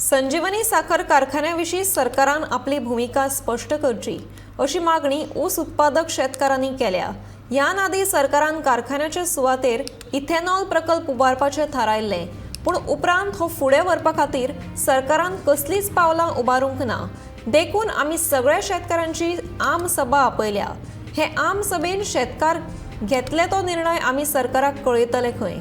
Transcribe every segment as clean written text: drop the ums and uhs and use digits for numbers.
संजीवनी साखर कारखान्याविशीं सरकारान आपली भुमिका स्पश्ट करची अशी मागणी ऊस उत्पादक शेतकारांनी केल्या. ह्यान आदी सरकारान कारखान्याचे सुवातेर इथेनॉल प्रकल्प उबारपाचें थारायल्लें, पूण उपरांत हो फुडें व्हरपा खातीर सरकारान कसलीच पावलां उबारूंक ना. देखून आमी सगळ्या शेतकारांची आम सभा आपयल्या. हे आम सभेन शेतकार घेतले तो निर्णय आमी सरकाराक कळयतले खंय.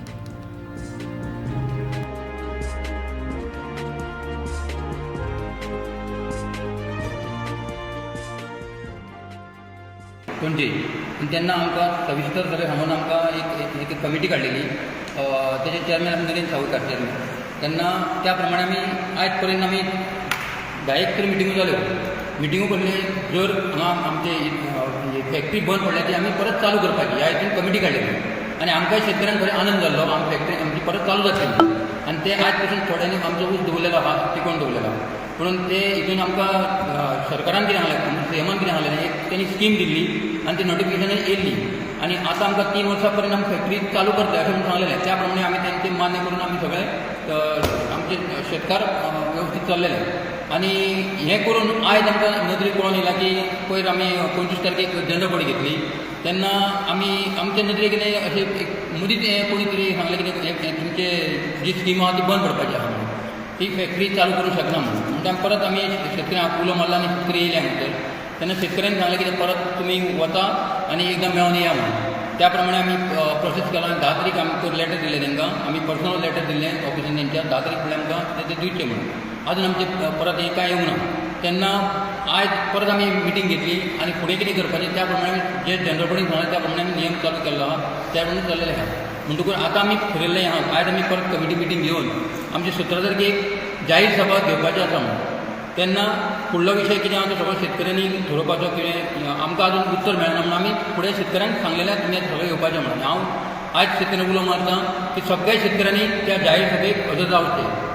पणजे आनी तेन्ना आमकां सविस्तर सगळें सांगून आमकां एक एक कमिटी काडलेली. तेजे चेअरमॅन आमी नरेंद्र सावयकार चेअरमॅन. तेन्ना त्या प्रमाणे आमी आयज पर्यंत आमी 10 एक तरी मिटिंगो जाल्यो. मिटिंगो पडले जर हांगा आमचे म्हणजे फॅक्टरी बंद पडल्या ती आमी परत चालू करपाची ह्या हितून कमिटी काडलेली आनी आमकांय शेतकऱ्यांक खरें आनंद जाल्लो, आम फॅक्टरी आमची परत चालू जातली. आनी ते आयज पसून थोड्यांनी आमचो ऊस दवरलेलो आहा, टिकोवन दवरलेलो आहा. पुणून ते हितून आमकां सरकारान कितें सांगलें, सीएमान कितें सांगलें, एक तेणी स्कीम दिल्ली आनी ती नोटिफिकेशनां येयल्ली आनी आतां आमकां 3 वर्सां पर्यंत आमी फॅक्टरी चालू करतले अशें म्हणून सांगलेलें. त्या प्रमाणे आमी तेंचे मान्य करून आमी सगळे आमचे शेतकार वेवस्थीत चल्लेले. आनी हें करून आयज आमकां नदरेक कळोन येयलां की पयर आमी 25 तारखेक जनरल बॉडी घेतली तेन्ना आमी आमच्या नदरेक कितें अशें एक मदींच हें कोणी तरी सांगलें कितें तुमचे जी स्कीम आहा ती बंद पडपाची आहा म्हणून, ती फॅक्टरी चालू करूंक शकना म्हणून. म्हणटा आमी परत आमी शेतकऱ्यांक उलो मारला आनी शेतकरी येयले हांगासर. तेन्ना शेतकऱ्यांनी सांगलें कितें परत तुमी वता आनी एकदां मेळोन येया म्हणून. त्या प्रमाणे आमी प्रोसेस केला आनी 10 तारीख आमकां लेटर दिलें तांकां, आमी पर्सनल लेटर दिल्लें ऑफिसान तेंच्या. 10 तारीख फुडें आमकां तें दिवचें म्हणून. आजून आमचें परत हें कांय येवंक ना. तेन्ना आयज परत आमी मिटींग घेतली आनी फुडें कितें करपाचें त्या प्रमाणे जे जनरल बॉडीन सांगलें त्या प्रमाणे आमी नियम चालू केल्लो आहा, त्या प्रमाणे चल्लेले आहा. म्हणटकूच आतां आमी थारयल्लें आहा, आयज आमी परत कमिटी मिटींग घेवन आमची 17 तारखेक जाहीर सभा घेवपाची आसा म्हणून. तेन्ना फुडलो विशय कितें आहा तो सगळो शेतकऱ्यांनी थारोवपाचो. कितें आमकां अजून उत्तर मेळना म्हणून आमी फुडें शेतकऱ्यांक सांगलेलें तुमी सगळें येवपाचें म्हणून. हांव आयज शेतकऱ्यांक उलो मारता की सगळ्या शेतकऱ्यांनी त्या जाहीर सभेक हजर रावचें.